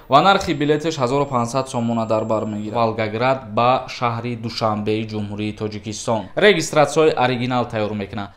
Ва нархи билеташ 1500 сомона дар бар мегирад. Волгоград ба шаҳри Душанбеи Ҷумҳурии Тоҷикистон. Регистратсияҳои оригинал тайёр мекунад.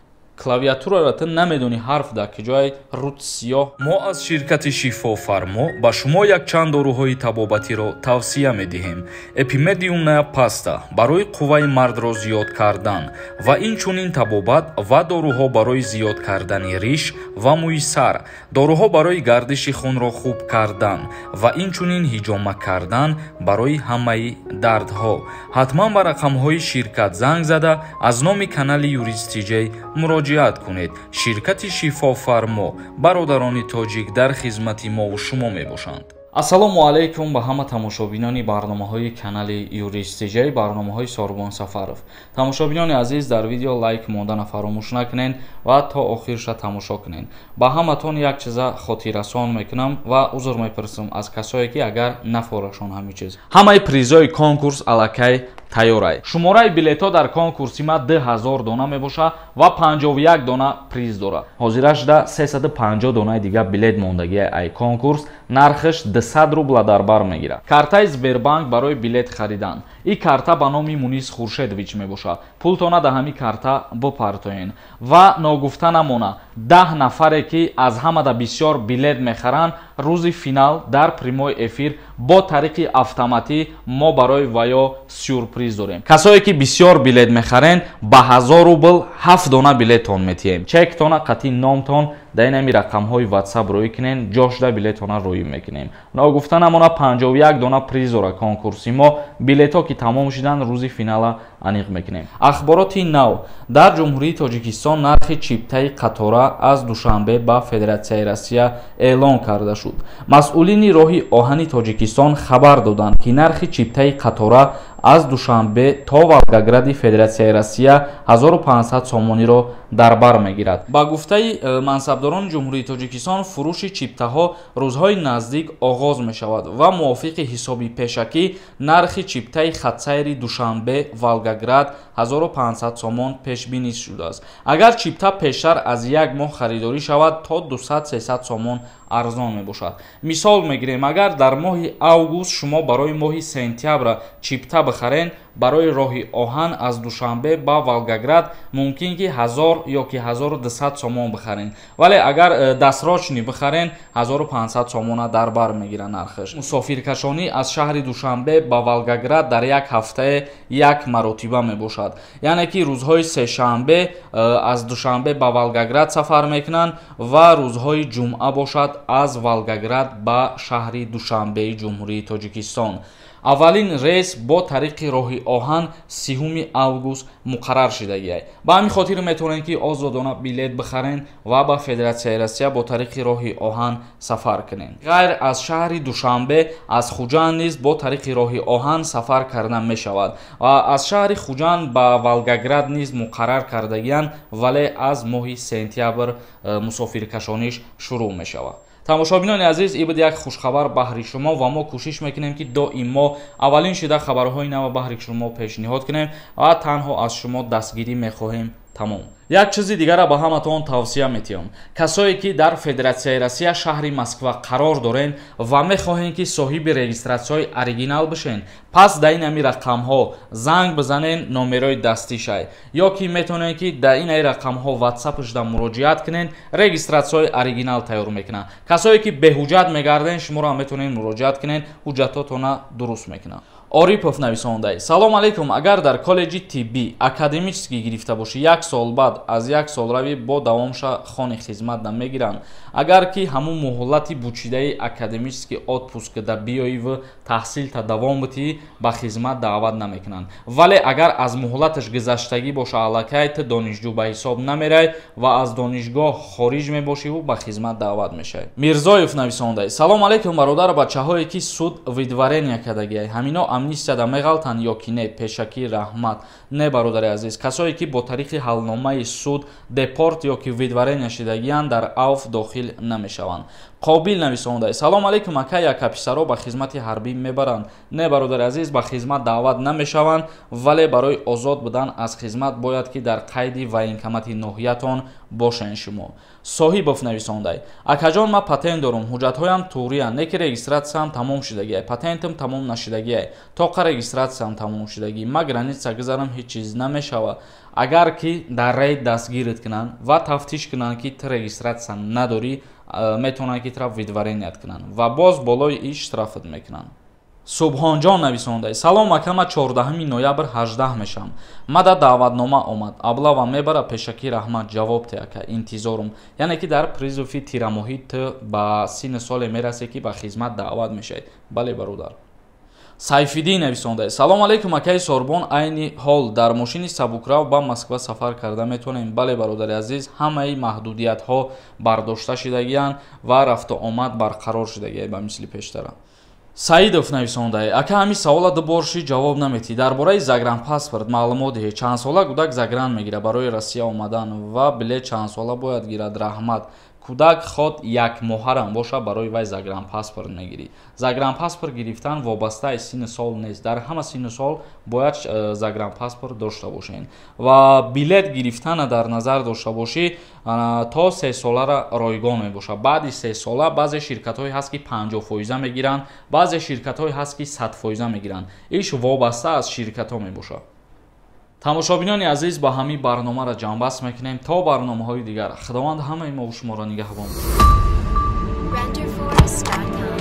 Клавиатураро ту намедонӣ ҳарф дар куҷое, рут сиёҳ. Мо аз ширкати Шифофармо ба шумо якчанд доруҳои табобатиро тавсия медиҳем. Эпимедиумная паста барои қувваи мардро зиёд кардан ва инчунин табобат ва доруҳо барои зиёд кардани риш ва мӯи сар, доруҳо барои гардиши хунро хуб кардан ва инчунин ҳиҷома кардан барои ҳамаи дардҳо. Ҳатман ба рақамҳои ширкат занг зада, аз номи канали Юрист Тиҷей муроҷиат кунед. Ширкати Шифофармо, бародарони тоҷик дар хизмати мову шумо мебошанд. Ассалому алайкум ба ҳама тамошобинони барномаҳои канали Юрист Тиҷей, барномаҳои Сорбон Сафаров. Тамошобинони азиз, дар видео лайк мондана фаромӯш накунед ва то охирша тамошо кунед. Ба ҳаматон як чиза хотиррасон мекунам ва узр мепурсам аз касое, ки агар нафорашон ҳамин чиз. Ҳамаи призои конкурс аллакай тайёрай. Шумораи билетҳо дар конкурси ма 2000 дона мебошад ва 51 дона приз дорад. Ҳозира шуда 350 донаи дигар билет мондагии ай конкурс, нархаш 200 рубла дар бар мегирад. Картаи Сбербанк барои билет харидан. Ин карта ба номи Мунис Хуршедович мебошад. Пултона дар ҳамин карта бипартоен. Ва ногуфта намона, 10 нафаре, ки аз ҳамада бисёр билет мехаранд, рӯзи финал дар прямой эфир бо тариқи автоматӣ мо барои ваё сюрприз дорем. Касое ки бисёр билет мехарен, ба 1000 рубл 7 дона билеттон метиҳем. Чектона қатъи номтон дар ин ҳами рақамҳои WhatsApp рӯй кунен, ҷошда билетона рӯй мекунем. Ногуфта намона, 51 дона приз дора конкурси мо. Билетҳо ки тамом шуданд, рӯзи финала аниқ мекунем. Ахбороти нав: дар Ҷумҳурии Тоҷикистон нархи чиптаи қатора аз Душанбе ба Федератсияи Россия эълон карда шуд. Масъулини роҳи оҳани Тоҷикистон хабар доданд, ки нархи чиптаи қатора аз Душанбе то Волгогради Федератсияи Россия 1500 сомониро дар бар мегирад. Ба гуфтаи мансабдорони Ҷумҳурии Тоҷикистон, фурӯши чиптаҳо рӯзҳои наздик оғоз мешавад ва мувофиқи ҳисоби пешакӣ нархи чиптаи хатсайри Душанбе Волгоград 1500 сомон пешбинӣ шудааст. Агар чипта пештар аз як моҳ харидорӣ шавад, то 200-300 сомон арзон мебошад. Мисол мегирем, агар дар моҳи август шумо барои моҳи сентябр чипта бихарен, барои роҳи оҳан аз Душанбе ба Волгоград мумкин ки 1000 ё ки 1200 сомон бихарен, вале агар досрочный бихарен, 1500 сомона дар бар мегирад нархаш. Мусофиркашонӣ аз шаҳри Душанбе ба Волгоград дар як ҳафтае як маротиба мебошад, яъне ки рӯзҳои сешанбе аз Душанбе ба Волгоград сафар мекунанд ва рӯзҳои ҷумъа бошад аз Волгоград ба шаҳри Душанбеи Ҷумҳурии Тоҷикистон. Аввалин рейс бо тариқи роҳи оҳан 30 август муқаррар шидагиай. Ба ҳамин хотир метавонед, ки озодона билет бихарен ва ба Федератсияи Россия бо тариқи роҳи оҳан сафар кунед. Ғайр аз шаҳри Душанбе, аз Хуҷанд низ бо тариқи роҳи оҳан сафар карда мешавад ва аз шаҳри Хуҷанд ба Волгоград низ муқаррар кардагиянд, вале аз моҳи сентябр мусофиркашониш шурӯъ мешавад. Тамошобинони азиз, ин буд як хушхабар баҳри шумо ва мо кӯшиш мекунем, ки доим мо аввалин шида хабарҳои нава баҳри шумо пешниҳод кунем ва танҳо аз шумо дастгирӣ мехоҳем, тамом. Як чизи дигара ба ҳаматон тавсия метиҳам. Касое ки дар Федератсияи Россия, шаҳри Москва қарор дорен ва мехоҳем, ки соҳиби регистратсияҳои оригинал бишен, пас дар ин ҳами рақамҳо занг бизанен, номерои дастишай, ё ки метавонед, ки дар ин ҳами рақамҳо ватсапшда муроҷиат кунен, регистратсияҳои оригинал тайёр мекунанд. Касое ки беҳуҷҷат мегарден, шуморо метавонед муроҷиат кунен, ҳуҷҷатотона дуруст мекунанд. Орипов нависондай: Салом алейкум, агар дар коллеҷи тиббӣ академический гирифта бошӣ, як сол баъд аз як сол равӣ, бо давомша хони хизмат намегиранд? Агар ки ҳамун муҳлати бучидаи академический отпуск да биёиву таҳсилта давом битӣ, ба хизмат даъват намекунанд, вале агар аз муҳлаташ гузаштагӣ боша, аллакай ту донишҷӯ ба ҳисоб намерай ва аз донишгоҳ хориҷ мебошиву ба хизмат даъват мешавӣ. Мирзоев нависондай: Салом алейкум, бародар, бачаҳое ки суд выдворения кардагиай, ҳамино амнистияда меғалтанд ё ки не? Пешакӣ раҳмат. Не, бародари азиз, касое ки бо тариқи ҳалномаи суд депорт ё ки выдворения шидагиянд, дар авф дохил намешаванд. Қобил нависонда: салом алейкум ака, яка писаро ба хизмати ҳарбӣ мебаранд? Не, бародари азиз, ба хизмат даъват намешаванд, вале барои озод будан аз хизмат бояд ки дар қайди военкомати ноҳиятон бошен шумо. Соҳибов нависондай: акаҷон, ман патент дорум, ҳуҷҷатҳоям туғриянд, не ки регистратсиям тамом шудагиай, патентам тамом нашудагиай, тоқа регистратсиям тамом шудагӣ, ма граница гузарам, ҳеҷ чиз намешавад? Агар ки дар рейд дастгират кунанд ва тафтиш кунанд, ки ту регистратсия надорӣ, метавонанд ки тура выдворение кунанд ва боз болои иш штрафат мекунанд. Субҳонҷон нависондай: салом ака, ма 14 ноябр 18 мешавам, мада даъватнома омад, облава мебара? Пешакӣ раҳмат, ҷавоб те ака, интизорум. Яъне ки дар призыви тирамоҳӣ ту ба синни соле мерасӣ, ки ба хизмат даъват мешавед. Бале, бародар. Сайфиддин нависонда: салом алейкум, акаи Сорбон, айни ҳол дар мошини сабукрав ба Москва сафар карда метавонем? Бале, бародари азиз, ҳамаи маҳдудиятҳо бардошта шудагианд ва рафту омад барқарор шудагиай ба мисли пештара. Саидов нависонда: ака, ҳамин савола ду бор ши ҷавоб наметӣ, дар бораи загранпаспорт маълумот диҳед. Чанд сола кӯдак загран мегирад барои Россия омадан ва билет чанд сола бояд гирад? Раҳмат. Кӯдак ход як моҳарам боша, барои вай загранпаспорт мегирӣ. Загранпаспорт гирифтан вобастаи синну сол нест, дар ҳама синну сол бояд загранпаспорт дошта бошед. Ва билет гирифтана дар назар дошта бошӣ, то 3 солара ройгон мебошад. Баъди 3 сола баъзе ширкатҳое ҳаст, ки 50 фоиза мегиранд, баъзе ширкатҳое ҳаст, ки 100 фоиза мегиранд. Иш вобаста аз ширкатҳо мебошад. Тамошобинони азиз, ба ҳамин барномаро ҷамъбаст мекунем. То барномаҳои дигар Худованд ҳамаи мову шуморо нигаҳбон бошад. Renderforest.com.